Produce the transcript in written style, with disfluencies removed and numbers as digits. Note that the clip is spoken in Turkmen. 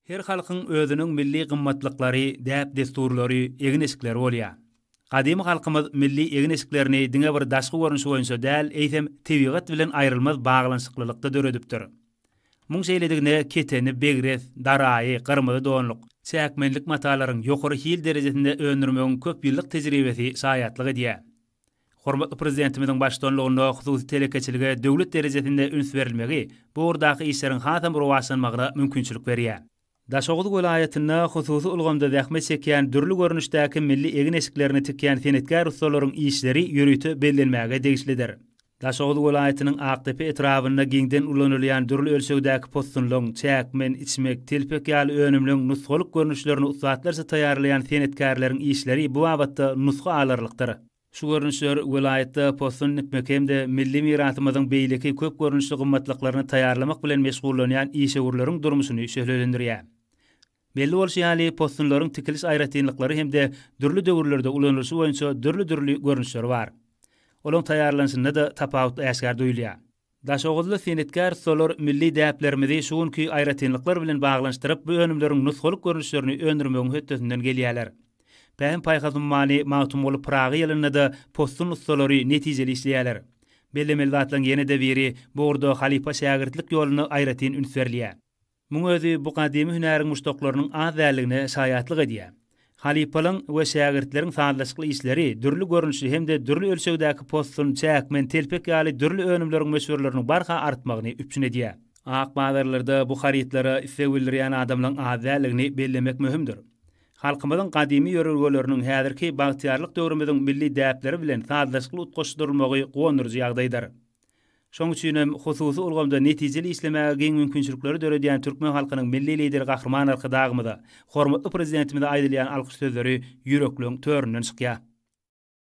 Her halkyň özüniň milli gymmatlyklary, däp-dessurlary, egin-eşikleri bolýar. Gadymy halkymyz milli egin-eşiklerini diňe bir daşky görnüşi boýunça däl, eýsem, tebigat bilen aýrylmaz baglanyşyklylykda döredipdir. Muň şeýledigine keteni, begres, daraýy, gyrmyzy donluk, çäkmenlik matalaryň ýokary hil derejesinde öndürmegiň köp ýyllyk tejribesi şaýatlyk edýär. Hormatly Prezidentimiziň baştutanlygynda hususy telekeçilige döwlet derejesinde üns berilmegi bu ugurdaky işleriň hasam rowaçlanmagyna mümkinçilik berýär. Daşoguz welaýatynda hususy ulgamda zähmet çekýän dürli görnüşdäki milli egin-eşiklerini tikýän senetkär ussalaryň işleri ýörite bellenmäge degişlidir. Daşoguz welaýatynyň Akdepe etrabynda giňden ulanylýan dürli ölçegdäki possunlaryň, çäkmen, içmek, telpek ýaly önümleň nusgalyk görnüşlerini ussatlarça taýýarlaýan senetkärleriň işleri bu babatda nusga alarlykdyr. Şu görnüşler welaýatda possun nikmek hem-de milli mirasymyzyň beýleki köp görnüşli gymmatlyklaryny taýýarlamak bilen meşgullanýan işewürleriň durmuşyny şöhlelendirýär. Belli bolşy ýaly, possunlaryň tikiliş aýratynlyklary hem-de dürli döwürlerde ulanylyşy boýunça dürli-dürli görnüşleri bar. Olaň taýýarlanyşynda-da tapawut äşgär duýulýar. Daşoguzly senetkär ussalar milli däplerimizi şu günki aýratynlyklar bilen baglanyşdyryp, bu önümleriň nusgalyk görnüşlerini öndürmegiň hötdesinden gelýärler. Pähim-paýhas ummany Magtymguly Pyragy ýylynda-da possun ussalary netijeli işleýärler. Bellemeli zatlaryň ýene-de biri, bu ugurda halypa-şägirtlik ýoluna aýratyn üns berilýär. Muň özi bu gadymy hünäriň muşdaklarynyň az däldigine şaýatlyk edýär. Halypalaryň we şägirtleriň sazlaşykly işleri dürli görnüşli hem-de dürli ölçegdäki possun, çäkmen, telpek ýaly dürli önümleriň möçberleriniň barha artmagyny üpjün edýär. Ak bazarlarda bu harytlara isleg bildirýän adamlaryň az däldigini bellemek möhümdir. Halkymyzyň gadymy ýörelgeleriniň häzirki bagtyýarlyk döwrümiziň milli däpleri bilen sazlaşykly utgaşdyrylmagy guwandyryjy ýagdaýdyr. Şonuň üçin hem hususy ulgamda netijeli işlemäge giň mümkinçilikleri döredýän türkmen halkynyň Milli Lideri Gahryman Arkadagymyza, hormatly Prezidentimize aýdylýan alkyş sözleri ýürekleň töründen çykýar.